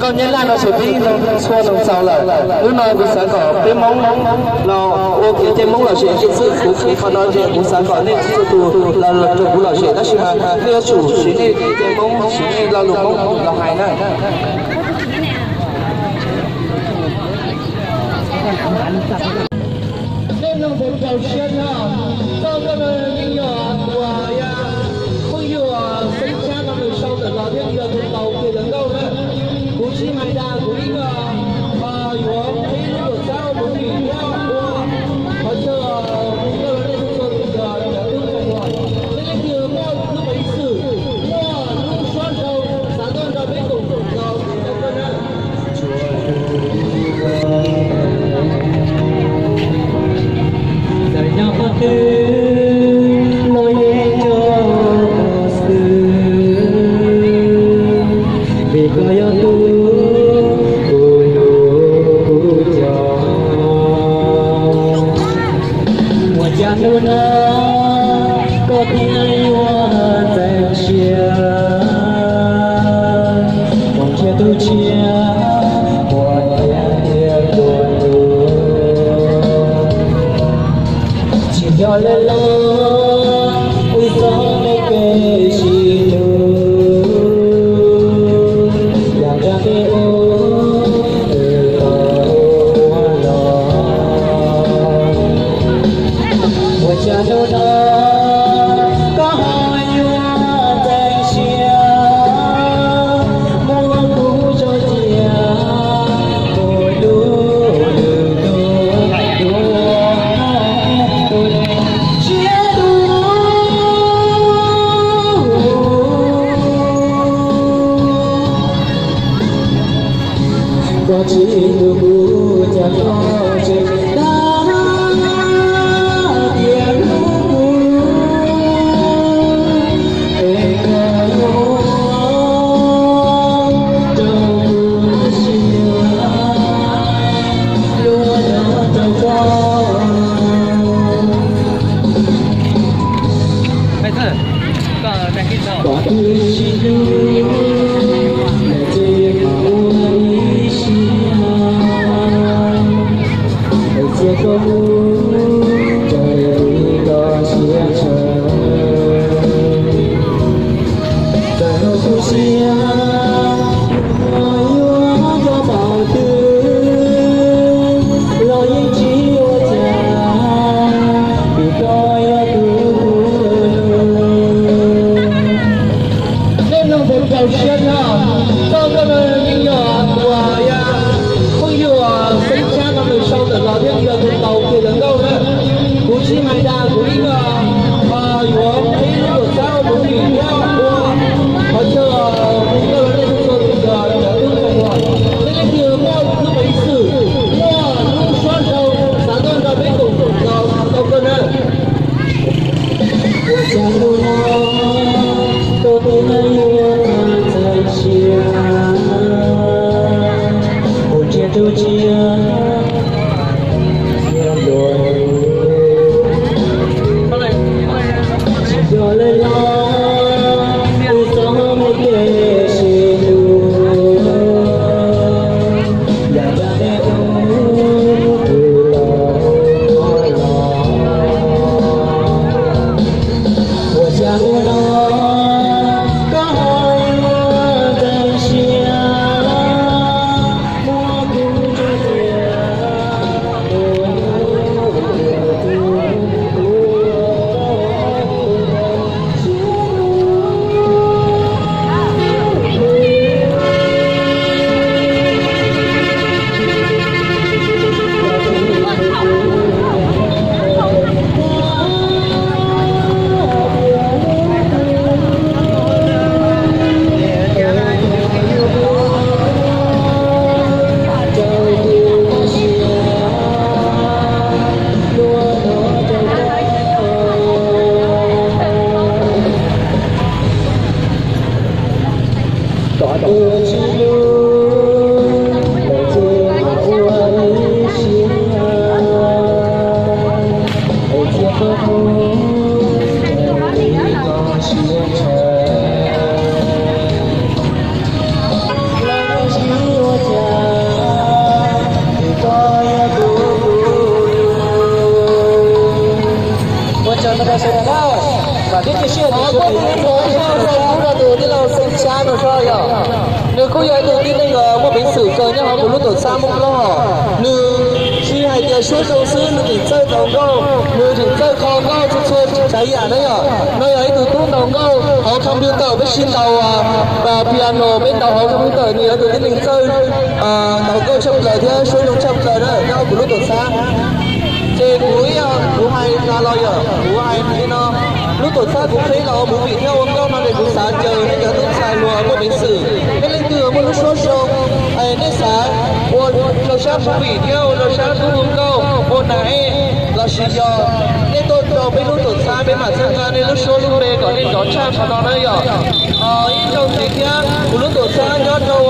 Nyab Laj no ces peb txhua noog txaus lawm. Hnub no kuv xav kom peb Hmoob los ua kev cai Hmoob lom zem xwb. Kuv qhia qhov no ces kuv xav kom nej txhua tus los rau kuv lom zem, tab sis mas nej yuav tsum siv nej kev cai Hmoob, siv nej lo lus Hmoob los hais na. Nej mloog tus kaus siab thiab, koj koj no yeej yog tus phooj ywg Xeeb Tshab no nws sau ntawm los thiab yog tus tau kiag cov nkauj na. Kuv tsis hais dag, kuv yeej yuav qhib lub tuam txhab ua movie thiab ua qhov chaw mus koj los nej txhua tus cov tub ntxhais uas nej leej twg muaj lub peev xwm, muaj lub suab zoo xav tuaj nrog peb koom los rau koj na. Txawm nyob qhov twg los yeej nco koj xwb, vim koj yog tus kuv hlub kuv nco. Ua cas hnub no koj thiaj yuav txeev siab, mus nrhiav tus tshiab, ua thiab thiab tua tus. Tsis yog lawm los wb txoj me kev sib hlub, yam dab peb ua, wb tau ua los. Ua cas hnub no koj ho yuav txeev siab, muab kuv tso cia, tus hlub lwm tus dua, tus siab hlub. Koj tsis hlub kuv cas koj tseem dag tias hlub kuv, es koj yuav rau kuv siab, yuav rau koj. Koj twb tsis hlub, ces mam ua ib siab, es cia koj hlub, raws li koj siab ntshaw. Txawm hnub kuv siab yuav nco npaum twg los yeej tsis ua cas, vim koj yog tus hlub. Nej mloog tus kaus siab thiab, koj koj no yeej yog tus phooj ywg Xeeb Tshab no nws sau ntawm los thiab yog tus tau kiag cov nkauj na. Kuv tsis hais dag, kuv yeej yog yuav qhib lub tuam txhab ua movie thiab ua qhov chaw mus koj los nej txhua tus cov tub ntxhais uas nej leej twg muaj lub peev xwm, muaj lub suab zoo xav tuaj nrog peb koom los rau koj na. Ua cas hnub no koj twb yuav txeev siab, mus nrhiav tus tshiab, nrhiav luag lwm. Tsis yog lawm los wb txoj me kev sib hlub, yam dab peb ua, wb tau ua los. Ua cas hnub no koj ho yuav txeev siab, muab kuv tso cia, Tus tib neeg muaj peev xwm kawg nyob hauv kuv lub tuam txhab Hmoob Lauj hos, nws tsis hais tias suab zoo xwb, nws tseem txawj ntaus nkauj, nws tseem txawj kho nkauj txhua txhua tsav yam na yom. No yog ib tug tub ntaus nkauj hauv computer, peb sib ntaus piano, peb ntaus hauv computer, nws yog tus tib neeg txawj ntaus nkauj tshaj plaws thiab suab zoo tshaj plaws na nyob hauv kuv lub tuam txhab. Ces kuv ib yam kuv hais tas los yog kuv hais li no, lub tuam txhab kuv qhib los ua movie thiab ua nkauj no ces kuv xav caw nej cov tub ntxhais hluas muaj peev xwm, nej leej twg muaj lub suab zoo, nej xav ua rau sab movie thiab ua rau sab tub ua nkauj ua nas ej lossis yog nej tuaj rau peb lub tuam txhab, peb mam txhawb nqa nej lub suab lub npe kom nej rov tshaj qhov no na yom. Ib zaug ntxiv thiab, kuv lub tuam txhab nyob rau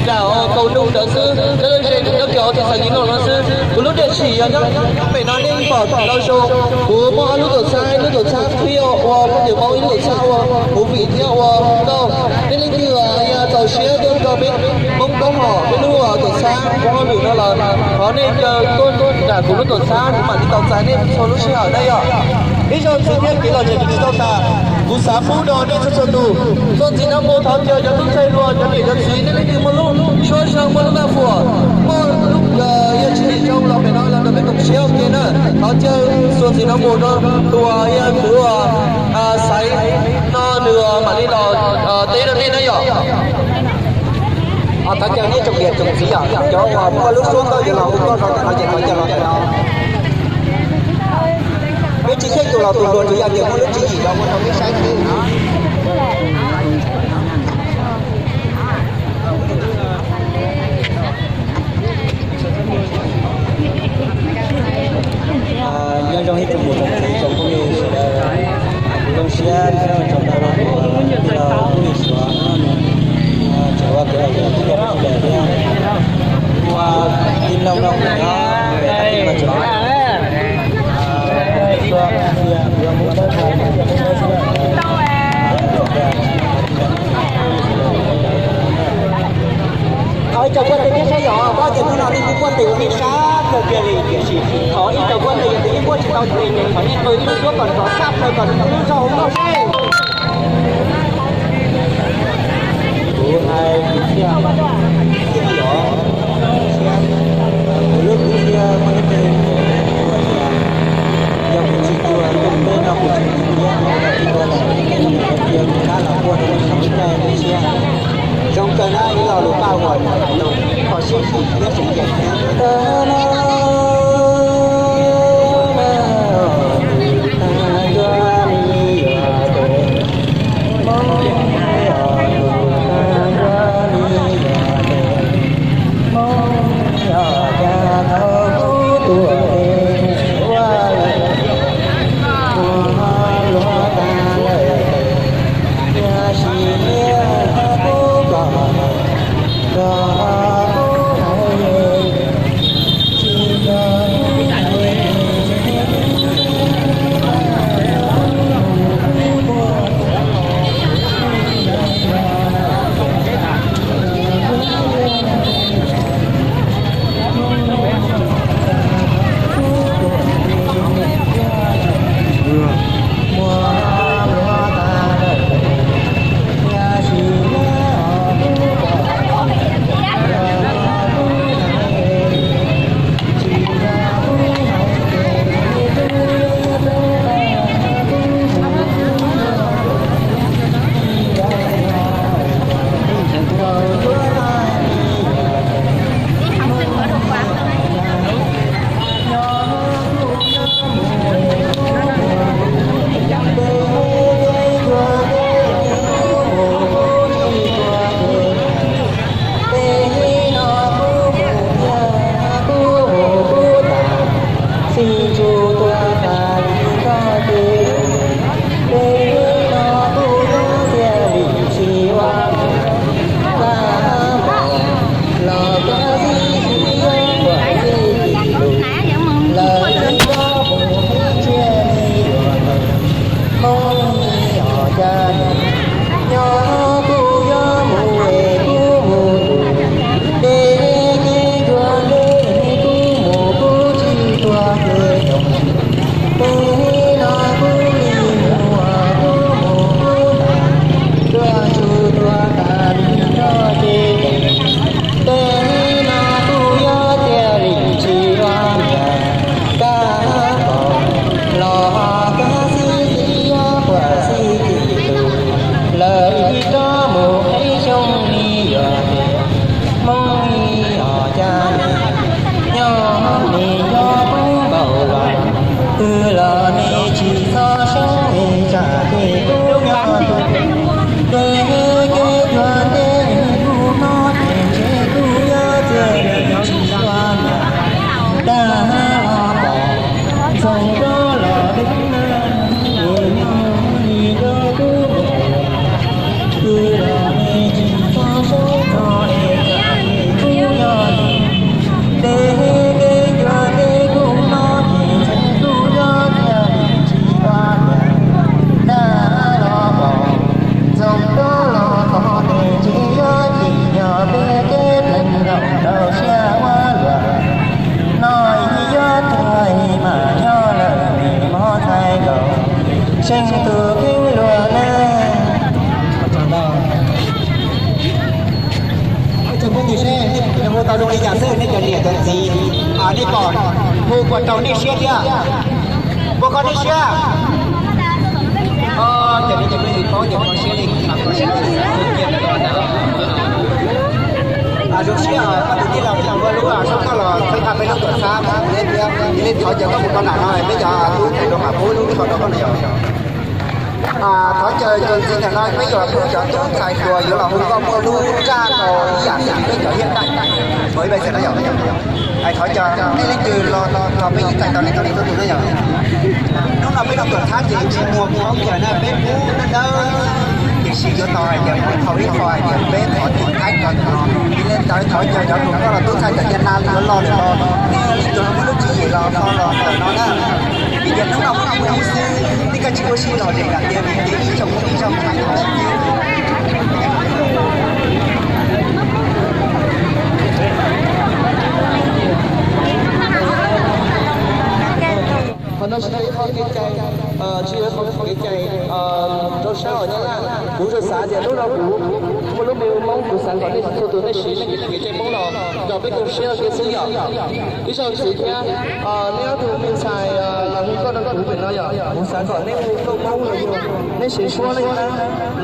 nram kaus nug ntawd xwb, nyob ze nyob kiag hauv tij xav yim no no xwb. Kuv lub diam tsim yog nyob pem no, nej pom lawv zoo. Kuv muaj ob lub tuam txhab, ib lub tuam txhab qhib ua phooj ywg Hmoob, ib lub tuam txhab ua movie thiab ua nkauj. Nej leej twg yog txaus siab tuaj rau peb Hmoob Koob Hom peb lub tuam txhab Hmoob Hauj Lwm no los thov nej caw tuaj nram kuv lub tuam txhab, kuv mam li tau txais nej txhua lub sij hawm na yom. Ib zaug ntxiv thiab, kev los tseem tsis tau tas, kuv xav pub rau nej txhua txhua tus. Txuas ntxiv no mus thov caw cov tub ntxhais hluas, cov niam cov txiv, nej leej twg muaj lub suab zoo, muaj lub npaj fuam, muaj lub yog tsis zoo los pem no los nrog peb koom siab ua ke na. Thov caw txuas ntxiv no mus rau tus uas yog kuv Xaiv no, nws mam li los teb rau nej na yom. Thov caw nej tsoom niam tsoom txiv yom, cov uas muaj lub suab nkauj yuav los hu nkauj rau ntawm no ces thov caw los ntawm no. Peb tsis xyeej tus laus tus hluas, tsuas yog tias muaj lub tswv yim los ua rau peb saib xwb. Nyob zoo ib tsoom niam tsoom txiv tsoom phooj ywg sawv daws, zoo siab nyob rau ntawm no, hnub no kuv tseem ua kev lom zem rau peb sawv daws thiab. Ua tij laug no kuv nyob, thov ib co kuaj tes thiab saib yom, paub tias hnub no nej kuj kuaj tes ua nej sab kawg kiag li, tiam sis thov ib co kuaj tes yog tias nej kuaj tsis tau tes ces thov nej qw ib lub suab kom nrov tshaj plaws kom lub zog hauv nkauj seb. Kuv hais kuv thiaj, thiaj yog, kuv lub kuv thiaj muaj ib tug, yog kuv tsis tuag, kuv peb no kuv tsis tuag, kuv tuag lawm, kuv tias kuv rov los kuaj rau nej saib thiab. Zoo kawg na ib lo lus paj uas kho siab kho siab thiab. Ua tau zoo li cas xwb nej cov niam cov txiv, nej pom hu puas raug nej siab thiab? Puas kho nej siab? Ces nej tsis paub tias kho siab li, kho siab li. Zoo siab koj tus tij laug tau muaj lub sab koj los txhawb nqa peb lub tuam txhab thiab. Cia li thov caw koj mus rau nram no peb cov tub ntxhais hluas mam pub lub tsho rau koj no yom. Thov caw cov ntxiv ntawm no peb yuav pub cov tub ntxhais hluas yuav los hu koj muaj lub raj rau ib yam li peb cov hiab daj. Ua ib pliag xwb na yom. Thov caw nej leej twg los los peb yeej txais tos nej tau li txhua tus na yom. Hnub no peb rau tuam txhab ces tsis muag khoob ntawm na, peb pub dawb dawb tiam sis yuav tau hais tias pub thaum ib qho hais tias peb thov tim Thaib rau ntawm no. Vim li ntawd thov caw cov hluas nkauj los tub ntxhais cov Nyab Laj yuav los lawm los nej leej twg muaj lub tswv yim los ho los ntawm no na. Vim tias hnub no peb ua ib xwb, nej koj tsis ua si los zeem tias vim tias ib xyoos ib xyoos hais tau tsis tiag. Qhov no tsis yog ib qho kev cai, tsis yog ib qho kev cai rau sab hauv Nyab Laj. Kuv tsuas xav tias hnub no kuv muaj lub npe hu Hmoob, kuv xav kom nej txhua tus nej siv nej kev cai Hmoob los nrog peb koom siab ua ke xwb yom. Ib zaug ntxiv thiab, nej ob tug me ntxhais los hu nkauj rau kuv pem no yom, kuv xav kom nej hu nkauj Hmoob los yog nej seev suab leej Nyab Laj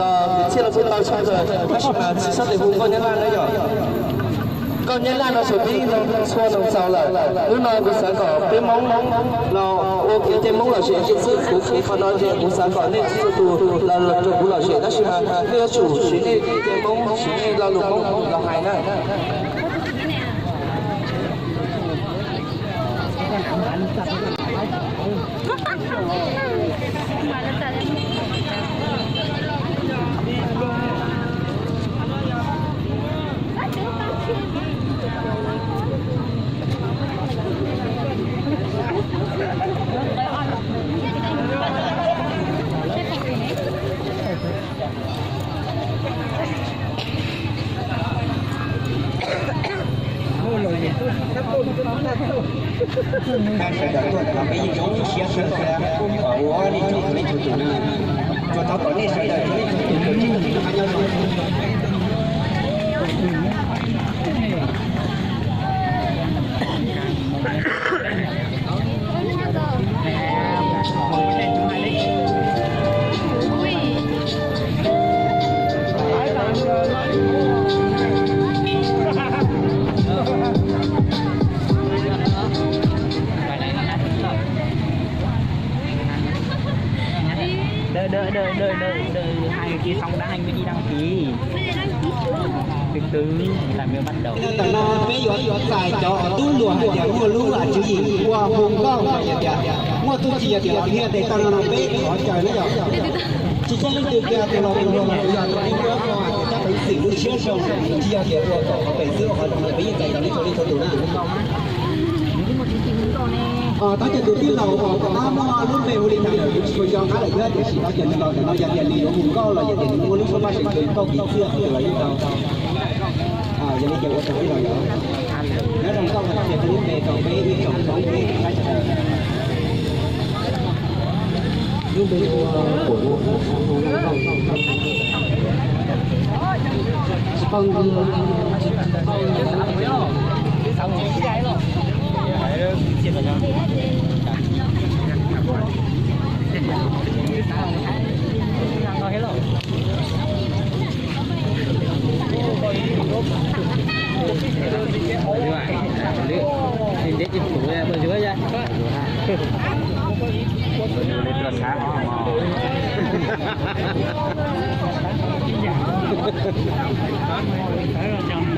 los kwv txhiaj los kuj tau tshaj plaws, tab sis mas tsis txhob tes hu nkauj Nyab Laj na yom. Nkauj Nyab Laj no ces peb yeej txhua tus txaus lawm. Hnub no kuv xav kom peb Hmoob los ua kev cai Hmoob lom zem kiag xwb. Kuv qhia qhov no ces kuv xav kom nej txhua tus los rau kuv lom zem, tab sis mas nej yuav tsum siv nej kev cai Hmoob, siv nej lo lus Hmoob los hais na. Sawv daws tuaj ntawm no peb yeej zoo siab kawg thiab, kom ua nej txhua tus nej txhua tus na. Tsuas thov kom nej sawv daws txhua leej txhua tus tus tsis tau nyob zoo. Đợi, đợi, đợi, đợi, đợi, đợi hai người kia xong đã, hai người đi đăng ký. Từ từ, tài liệu bắt đầu. Ntawm no peb yuav txais cov tub hluas hais tias muaj lub tswv yim ua hu nkauj hais tias muaj txuj ci tias niag tes tau no no peb thov caw na yom. Tsis txhob leej twg kiag tus los tus hluas los tus yog tus pib muab koj hais tias cov peev xwm lub siab zoo, tsis yog tias ua kom qhov peem xwb ua qhov zoo no peb yeej txais cov nej txhua leej txhua tus na. Thov caw tus tij laug uas koj muaj lub npe hu li cas lawm kuv tsis tshua nco qab lawm thiab, tiam sis thov caw nws los ntawm no yog tias nws yuav mus nkauj los yog tias nws muaj lub suab paj seem kawg nkauj kwv txhiaj los yeej tau. Yog li ces ua tsaug tij laug yom. Nyob zoo nkauj, qhia koj lub npe rau peb ib tsoom Hmoob peb saib sawv daws. Lub npe hu ua Kuam.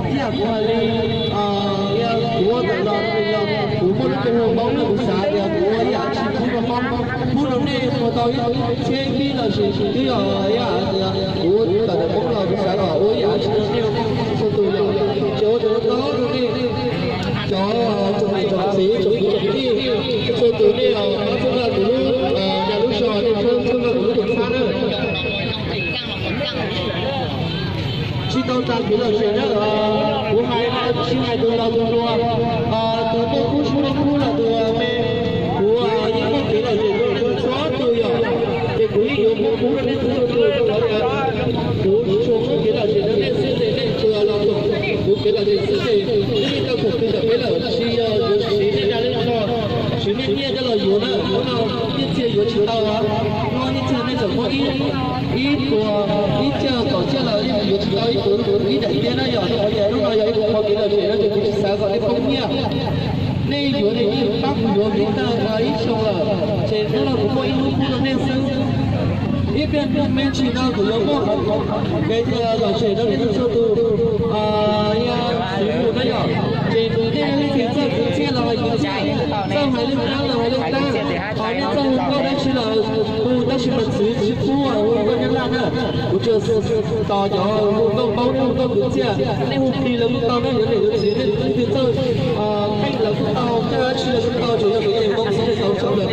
Ib yam kuv hais li, kuv ua ntawm no, kuv muaj lub npe hu Hmoob no kuv xav tias kuv ua ib yam dab tsi pub rau Hmoob, pub rau nej ua tau ib tsheb pib lossis twb yog ib yam tias kuv tawm ntawm Hmoob los kuv xav kom ua ib yam dab tsi rau nej txhua tus yom. Ces ua tsaug ntau rau nej cov tsoom niam tsoom txiv tsoom kwv tsoom tij txhua tus, nej los txhawb nqa kuv lub, nqa lub zog, nej txhawb nqa kuv lub tuam txhab na. Tsis tau tag kev lom zem na, kuv hais tsis hais tus laus tus hluas, tus muaj kub tsis muaj kub los tus me, kuv yeej muaj kev lom zem rau txhua tus yom. Ces kuv yeej yuav muab kub rau nej txhua tus rau qhov tias kuv tsuas muab kev lom zem rau nej xwb ces nej tsuas los koom kuv kev Yog li xwb ces nej tau khoom plig ntawm peb lawm, tab sis yog yuav siv nej dag lej no, siv nej nyiaj coj los yuav na, hnub no nyiaj txiag yuav tsis tau, hnub nyiaj txiag nej txawm muab ib, ib puas, ib cag kaum cag los nej yuav tsis tau ib puas ib daim tiag na. Yog rau qhov tias hnub no yog ib qho kev lom zem no ces kuv tsis xav kom nej poob nyiaj. Nej yuav li pab kuv yuav viv tag ib xyoos lawm, ces hnub no kuv muaj ib hnub pub rau nej xwb. Ib pliag me ntsis no kuv yuav muaj kev lom zem rau nej txhua tus. Yog txwv hu na yom, ces nej leej twg txawj kwv txhiaj los hais kwv txhiaj, txawj hais lus dab los hais lus dab, ho nej txawj hu nkauj dab tsi los hu, tab sis mas txwv tsis pub hu nkauj nyab laj na. Kuv tsuas tos cov hu nkauj paub thiab hu nkauj kwv txhiaj. Nej hu plig los kuj tau na, yuav niam yuav txiv nej leej twg txawj qeej los kuj tau, txawj dab tsi los kuj tau, tsuas yog kuv yeej ntoo xwb tau tso lawm.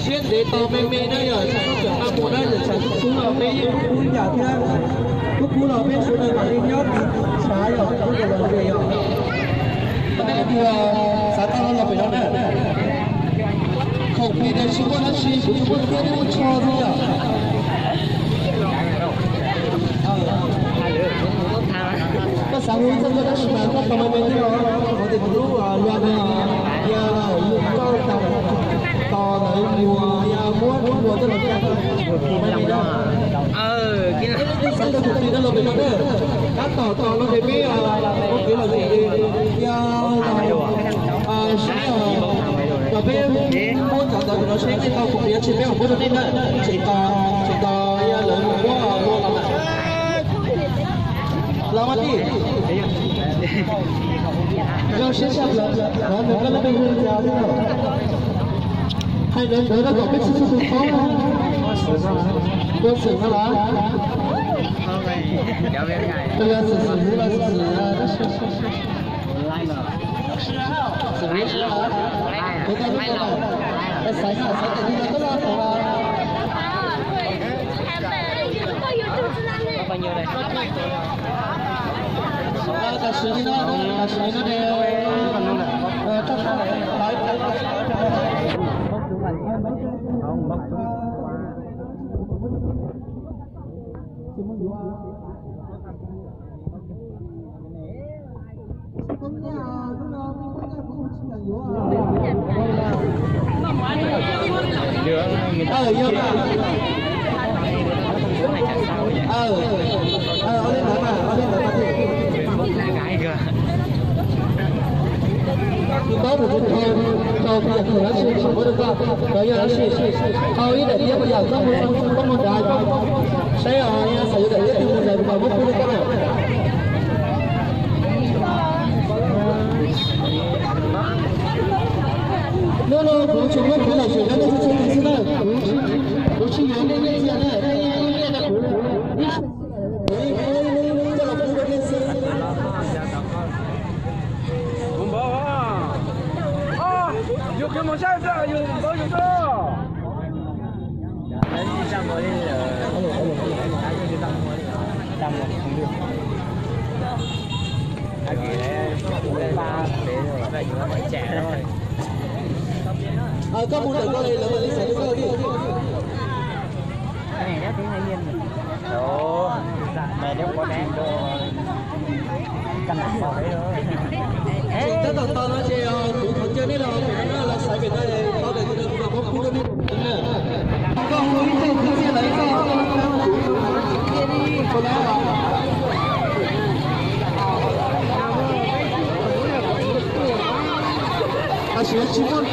Siab ntev tau me me na, yog tsis tau tseem tau mus na, yog tsam tub pub los peb yeej tub pub ib yam thiab. Tub pub los peb sawv daws mam li nyob tiv tshav yom, tub los los pem yom. Koj nej leej twg xav tau los pem no na. Khoom plig tias tsis muaj dab tsi, kuv tsis muaj thiab, nej muaj tsho xwb yom. Koj xav hu txoj koj tab sis mas koj tau me me thiab los, qhov tias kuv lub luag no, yog yus koj tau tos lawv yuav, yog muab luag coj los caj, kuv me me na. Ib leej twg xav tau khoom plig no los pem no na. Tab tom tos no ces peb ua kev lom zem, yog sab los peb muab cov ntawd no seb nej tau khoom plig tsis peb mam muab rau nej na. Tseem tos, tseem tos yog lawv muab luag los mas. Los mas tij. Zoo siab tshaj plaws, qhov nws koj lub npe hu li cas thiab no? Hais ntawd ntawd rau kom peb txhua txhua tus paub. Ua xwm no los? Yog xwm xwm huv los xwm xwm, xwm huv los? Kuv tau lub npe lawm. Xaiv xaiv tes twg los koj los tau los. Tam sim li no, tam sim li no ces, Tus paub tus tus thau, thau yam khoom dab tsi tseem muab rau koj, cov yog dab tsi, thau ib daim tiab puas yam koj mus, koj mus nrad, saib os, yog xav yuav daim tiab twg mus nrad kuv mam muab pub rau koj na. Hnub no kuv tsuas muab kev lom zem rau nej txhua txhua tus xwb na, kuv tsis yuav nej nyiaj txiag na, nej nyiaj ib nyiaj rau kuv, kuv ib hnub ib hnub coj los pub rau nej xwb. Koj mus ntawm koj li, lawv mam li xav rau koj li. Tseem tab tom tau no ces kuv thov caw nej los pem no na, los xaiv pem no, tau daim twg los kuv mam muab pub rau nej. Koj hu ib tug kwv txhiaj los ib tug, koj hu ib tug kwv txhiaj los ib tug. Tam sim tsis muaj